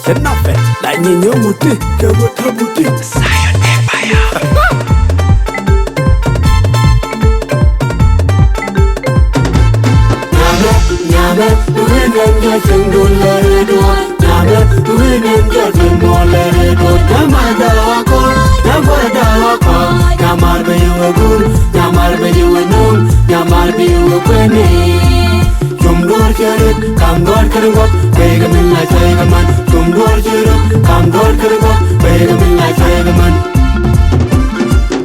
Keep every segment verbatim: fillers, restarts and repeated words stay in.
Kɛ nafɛ la nyɛ nyɛ wuti kɛ wä ta̱p wuti. Nyamɛ, nyamɛ, wi̱i̱ nɛn jɛ cieŋ duun lɛ rɛɛ duɔ̱ɔ̱r. Nyamɛ, wi̱i̱ nɛn jɛ cieŋ duun lɛ rɛɛ duɔ̱ɔ̱r. Nyamɛ da̱a̱ kɔ, nyamɛ da̱a̱ kɔ. Nyamar bɛ yi wä gur, nyamar bɛ yi wä nuŋ, nyamar bɛ yi wä kuɛni. Cum duɔ̱ɔ̱r cɛ rit, kam duɔ̱ɔ̱r kɛn guɔ̱p, bɛ yi kɛ min la cɛ yi kɛ män. Cum duɔ̱ɔ̱r cɛ rit, kam duɔ̱ɔ̱r kɛn guɔ̱p, bɛ yi kɛ min la cɛ yi kɛ män.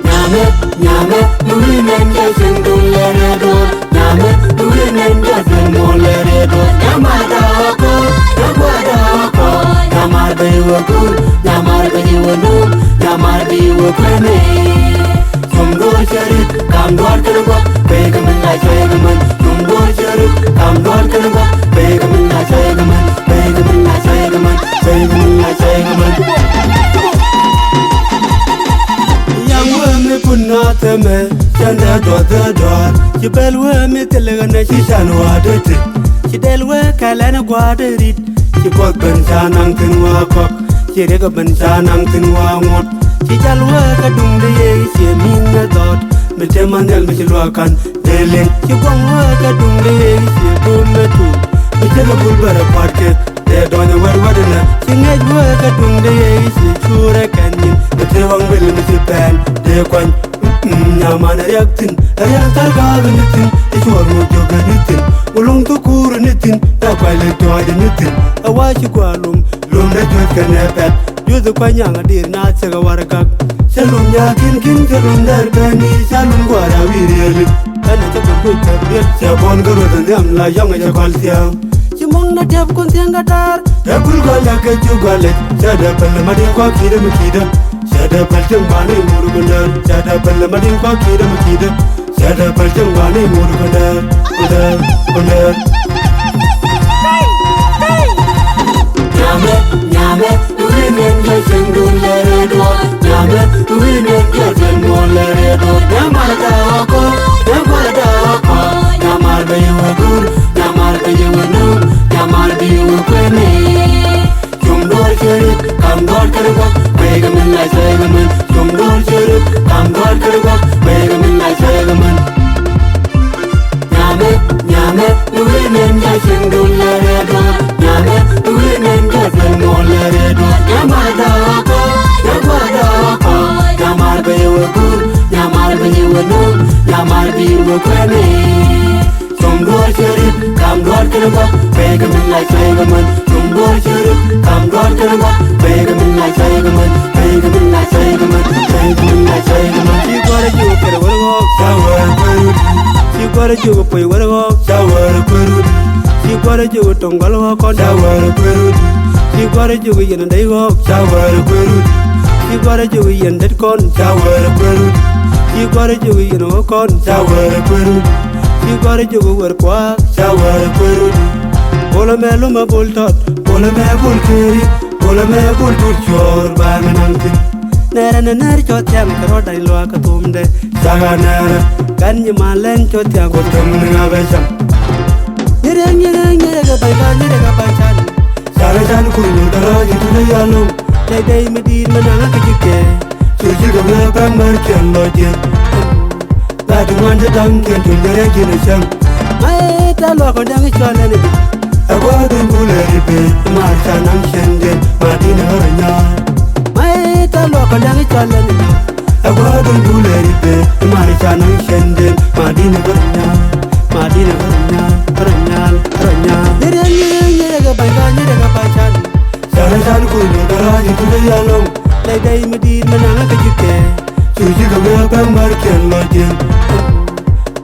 Nyamɛ, nyamɛ, mi wi̱i̱ nɛn jɛ cieŋ duun lɛ rɛɛ duɔ̱ɔ̱r. Nyamɛ, mi wi̱i̱ nɛn jɛ cieŋ duun lɛ rɛɛ duɔ̱ɔ̱r. Nyamar da̱a̱ kɔ, nyamar da̱a̱ kɔ. Nyamar bɛ yi wä gur, nyamar bɛ yi wä nuŋ, nyamar bɛ yi wä kuɛni. Cum duɔ̱ɔ̱r cɛ rit, kam duɔ̱ɔ̱r kɛn guɔ̱p, bɛ yi kɛ min la cɛ yi kɛ män. Cum duɔ̱ɔ̱r cɛ rit, kam duɔ̱ɔ̱r kɛn guɔ̱p, bɛ yi kɛ min la cɛ yi kɛ män. Bɛ yi kɛ min la cɛ yi kɛ män. Bɛ yi kɛ min la cɛ yi kɛ män. Yaŋ wee mi kun na thɛmɛ, cɛn dee dɔth dee dɔɔr. Ci bɛl wee mi thilɛ ɣän ɛ ci can wa dee ti. Ci dɛl wee kɛlɛn gua̱a̱r dee rit. Ci puɔth ben ca naŋ thin wa kɔk. Ci riɛk ben ca naŋ thin wa ŋuɔ̱t. Ci jal wee kä duŋ dee yee ci min ɛ dhɔt. Mi te man nhial mi ci luaak kan dee liŋ. Ci guaŋ wee kä duŋ dee yee ci dum ɛ tuut. Mi ci lɛ bul bɛ rɛ pa̱t kɛ. Dee dɔ̱ny wɛr wɛr inɛ. Ci ŋɛc wee kä duŋ dee yee ci cuurɛ kɛn nyin. Mi te waŋ bil mi ci pɛn dee kuany. Mm, nyaman riɛk thin, riɛk thar ga̱a̱k ni thin, i̱ cuɔr ŋut jok ni thin, ŋu luŋ thukur ni thin, na kuay lek tɔɔc ni thin, ɛ wa ci gua lum, lum dee juɔc kɛnɛ pɛt, juɔth kuany nyaŋ adir na thiek ɛ warɛgak. Cä lum nyaa kin kin, cä lum dɛr bɛni, cä lum gua̱a̱r a wi̱i̱ rieli. Ɛn ɛ cä kɛ kuc kɛ riet, cɛ buɔn kä rueth ɛ nhiam la yɔŋ ɛ cɛ kɔl thia̱a̱ŋ. Ci muɔ̱ŋ na tiɛp kun thiäŋ kɛ ta̱a̱r. Ɛ kul gɔl ɛ kɛ cu gɔl ɛ. Cɛ dee päl ɛ ma di̱ŋ kɔak ki̱dä mi ki̱dä. Cɛ dee päl cieŋ gua̱a̱n i̱ ŋuut kundäär. Cɛ dee päl ɛ ma di̱ŋ kɔak ki̱dä mi ki̱dä. Cɛ dee päl cieŋ gua̱a̱n i̱ ŋuut kundäär. Kundäär, kundäär. Nyamɛ, nyamɛ. Wi̱i̱ nɛn jɛ cieŋ duun lɛ rɛɛ duɔ̱ɔ̱r. Nyamɛ, wi̱i̱ nɛn jɛ cieŋ duun lɛ rɛɛ duɔ̱ɔ̱r. Nyamar da̱a̱ kɔ, nyamar da̱a̱ kɔ. Nyamar bɛ yi wä gur, nyamar bɛ yi wä nuŋ, nyamar bɛ yi wä kuɛni. Cum duɔ̱ɔ̱r cɛ rit, kam duɔ̱ɔ̱r kɛn guɔ̱k, bɛ yi kɛ min la cɛ yi kɛ min. Cum duɔ̱ɔ̱r cɛ rit, kam duɔ̱ɔ̱r kɛn guɔ̱k, bɛ yi kɛ min la cɛ yi kɛ min. Nyamɛ, nyamɛ, ni wi̱i̱ nɛn jɛ cieŋ duun lɛ rɛɛ duɔ̱ɔ̱r. Nyamɛ, ni wi̱i̱ nɛn jɛ cieŋ duun lɛ rɛɛ duɔ̱ɔ̱r. Nyamar da̱a̱ kɔ, nyamar da̱a̱ kɔ. Nyamar bɛ yɛ wä gur, nyamar bɛ yɛ wä nuŋ, nyamar bɛ yɛ wä kuɛni. Cum duɔ̱ɔ̱r cɛ rit, kam duɔ̱ɔ̱r kɛn bä, bɛ kɛ min la cɛ kɛ män. Cum duɔ̱ɔ̱r cɛ rit, kam duɔ̱ɔ̱r kɛn bä, bɛ kɛ min la cɛ kɛ män. Bɛ kɛ min la cɛ kɛ män, bɛ kɛ min la cɛ kɛ män. Ci gua̱r jiök kɛrɛ wär ɣɔɔk, ca wär kuɛ rut. Ci gua̱r jiök puɔy wär ɣɔɔk, ca wär kuɛ rut. Ci gua̱r jiök to̱ŋ gɔl ɣɔɔk kɔn, ca wär kuɛ rut. Ci gua̱r jiök yɛn dɛy ɣɔɔk, ca wär kuɛ rut. Ci gua̱r jiök yɛn det kɔn, ca wär kuɛ rut. Ci gua̱r jiök yɛn ɣɔɔk kɔn, ca wär kuɛ rut. Ci gua̱r jiök wär kua̱a̱k, ca wär kuɛ rut. Bolɛ mɛ lumɛ bol tɔt, bolɛ mɛ bol keri, bolɛ mɛ bol tut cuɔɔr ba mɛ naŋ thin. Nɛrɛ nɛ nɛr cɔ thiaŋ kɛ rɔ̱ da̱ny luaak kɛ thomdɛ. Cakɛ nɛrɛ, gan nyi ma lɛn cɔ thiaŋ kɛ thom ni ŋa̱ bɛ cam. Nyirɛ nyirɛ nyirɛ kɛ ba̱ny ba nyirɛ kɛ ba̱ny can. Cakɛ can kuny wur kɛ rɔ̱ ji̱ tut ɛ yalo̱ŋ. Lɛ dɛy mi di̱i̱t mi naŋ ɛ kɛ ji̱ kɛ. Cu ji̱ kɛ wee bäŋ mär kiɛn lɔc ji̱. Gat ŋuan ti da̱ŋ kiɛn tun jɛ rɛy ji̱n ɛ cäŋ. Mac ɛ tɛ̈th luaak kɔn da̱ŋ i̱ cɔl ɛn i̱. Ɛ gua̱a̱r duny bulɛ ri ben i̱ ma̱a̱r ca naŋ cɛn den ma di̱n ɛ ɣär ɛ nyaal. Mac ɛ tɛ̈th luaak kɔn da̱ŋ i̱ cɔl ɛn i̱. Ɛ gua̱a̱r duny bulɛ ri ben i̱ ma̱a̱r ca naŋ cɛn den ma di̱n ɛ ɣär ɛ nyaal. Ma di̱n ɛ ɣär ɛ nyaal, ɣär ɛ nyaal, ɣär ɛ nyaal. Nyirɛ nyirɛ nyirɛ kɛ ba̱ny ba nyirɛ kɛ ba̱ny can. Cakɛ can kuny wur kɛ rɔ̱ ji̱ tut ɛ yalo̱ŋ. Lɛ dɛy mi di̱i̱t mi naŋ ɛ kɛ ji̱ kɛ. Cu ji̱ kɛ wee bäŋ mär kiɛn lɔc ji̱.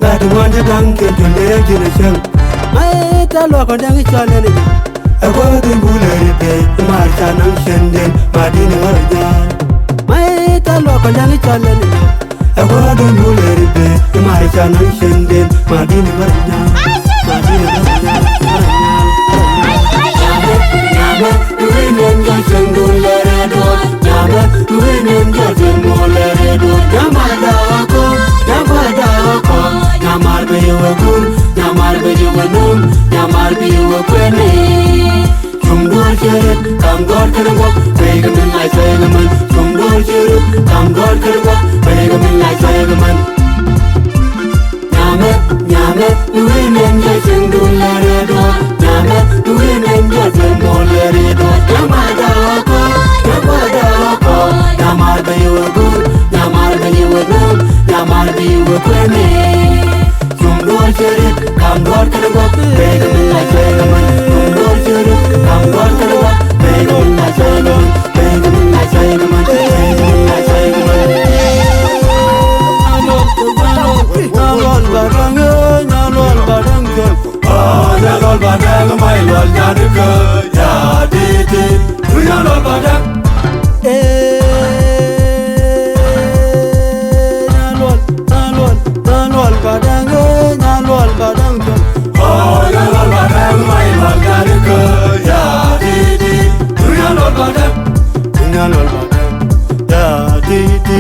Gat ŋuan ti da̱ŋ kiɛn tun jɛ rɛy ji̱n ɛ cäŋ. Mac ɛ tɛ̈th luaak kɔn da̱ŋ i̱ cɔl ɛn i̱. Ɛ gua̱a̱r duny bulɛ ri ben i̱ ma̱a̱r ca naŋ cɛn den ma di̱n ɛ ɣär ɛ nyaal. Mac ɛ tɛ̈th luaak kɔn da̱ŋ i̱ cɔl ɛn i̱. Ɛ gua̱a̱r duny bulɛ ri ben i̱ ma̱a̱r ca naŋ cɛn den ma di̱n ɛ ɣär ɛ nyaal. Ma di̱n ɛ ɣär ɛ nyaal, ɣär ɛ nyaal, ɣär ɛ nyaal. Nyamɛ, nyamɛ, wi̱i̱ nɛn jɛ cieŋ duun lɛ rɛɛ duɔ̱ɔ̱r. Nyamɛ, wi̱i̱ nɛn jɛ cieŋ duun lɛ rɛɛ duɔ̱ɔ̱r. Nyamar da̱a̱ kɔ, nyamar da̱a̱ kɔ. Nyamar bɛ yɛ wä gur, nyamar bɛ yɛ wä nuŋ, nyamar bɛ yɛ wä kuɛni. Cum duɔ̱ɔ̱r cɛ rit, kam Gɔ̱r kɛnɛ guɔ̱p, pek min la cɛ kɛ män. Cum duɔ̱ɔ̱r ci ruk, kam gɔ̱r kɛnɛ guɔ̱p, pek min la cɛ kɛ män. Nyamɛ, nyamɛ, mi wi̱i̱ nɛn jɛ cieŋ duun lɛ rɛɛ duɔ̱ɔ̱r. Nyamɛ, mi wi̱i̱ nɛn jɛ cieŋ duun lɛ rɛɛ duɔ̱ɔ̱r. Nyamar dee ɣä kɔn, nyamar dee ɣä kɔn. Nyamar bɛ yi wä guur, nyamar bɛ yi wä nuum, nyamar bɛ yi wä kuɛni. Cum duɔ̱ɔ̱r cɛ rit, kam duɔ̱ɔ̱r kɛnɛ guɔ̱p, pek min la cɛ kɛ män. Cum duɔ̱ɔ̱r cɛ rit, kam duɔ̱ɔ̱r kɛnɛ guɔ̱p, pek min la cɛ kɛ män. Pek min la cɛ kɛ män, pek min la cɛ kɛ män. Nyaluɔl ba da̱ŋ, eh, nyaluɔl ba da̱ŋ jɔl. Oh, nyaluɔl ba da̱ŋ, may luɔl nyanikɛ, ya di di. Nyaluɔl ba da̱ŋ. Eh, nyaluɔl, nyaluɔl, nyaluɔl ba da̱ŋ, eh, nyaluɔl ba da̱ŋ jɔl. Oh, nyaluɔl ba da̱ŋ, may luɔl nyanikɛ, ya di di. Nyaluɔl ba da̱ŋ. Nyaluɔl ba da̱ŋ, ya di di.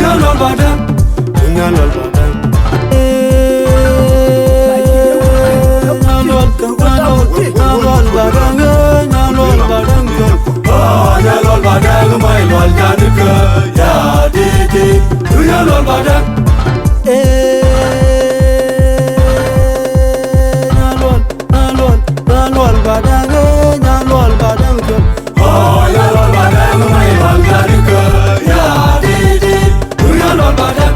Nyaluɔl ba da̱ŋ, nyaluɔl ba da̱ŋ. Eh, nyaluɔl, nyaluɔl, nyaluɔl ba da̱ŋ, eh, nyaluɔl ba da̱ŋ jɔl. Oh, nyaluɔl ba da̱ŋ, may luɔl nyanikɛ, ya di di. Nyaluɔl ba da̱ŋ. Eh, nyaluɔl, nyaluɔl, nyaluɔl ba da̱ŋ, eh, nyaluɔl ba da̱ŋ jɔl. Oh, nyaluɔl ba da̱ŋ, may luɔl nyanikɛ, ya di di. Nyaluɔl ba da̱ŋ,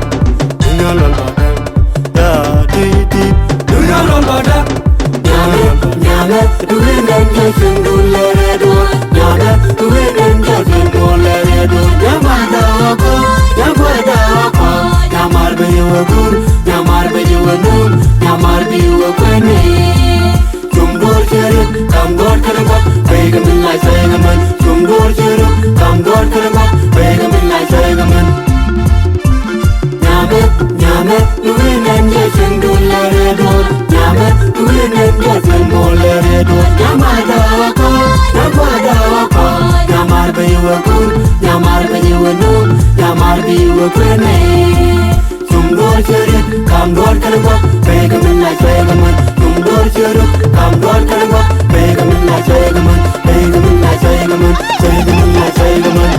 nyaluɔl ba da̱ŋ, ya di di. Nyaluɔl ba da̱ŋ. Nyamɛ, nyamɛ, mi wi̱i̱ nɛn jɛ cieŋ duun lɛ rɛɛ duɔ̱ɔ̱r. Nyamɛ, mi wi̱i̱ nɛn jɛ cieŋ duun lɛ rɛɛ duɔ̱ɔ̱r. Nyamar dee ɣä kɔn, nyamar dee ɣä kɔn. Nyamar bɛ yi wä guur, nyamar bɛ yi wä nuum, nyamar bɛ yi wä kuɛni. Cum duɔ̱ɔ̱r cɛ rit, kam duɔ̱ɔ̱r kɛnɛ guɔ̱p, pek min la cɛ kɛ män. Cum duɔ̱ɔ̱r cɛ rit, kam duɔ̱ɔ̱r kɛnɛ guɔ̱p, pek min la cɛ kɛ män. Nyamɛ, nyamɛ, mi wi̱i̱ nɛn jɛ cieŋ duun lɛ rɛɛ duɔ̱ɔ̱r. Nyamɛ, mi wi̱i̱ nɛn jɛ cieŋ duun lɛ rɛɛ duɔ̱ɔ̱r. Nyamar dee ɣä kɔn, nyamar dee ɣä kɔn. Nyamar bɛ yi wä guur, nyamar bɛ yi wä nuum, nyamar bɛ yi wä kuɛni. Cum duɔ̱ɔ̱r cɛ rit, kam duɔ̱ɔ̱r kɛnɛ guɔ̱p, pek min la cɛ kɛ män. Cum duɔ̱ɔ̱r cɛ rit, kam duɔ̱ɔ̱r kɛnɛ guɔ̱p, pek min la cɛ kɛ män. Pek min la cɛ kɛ män, pek min la cɛ kɛ män.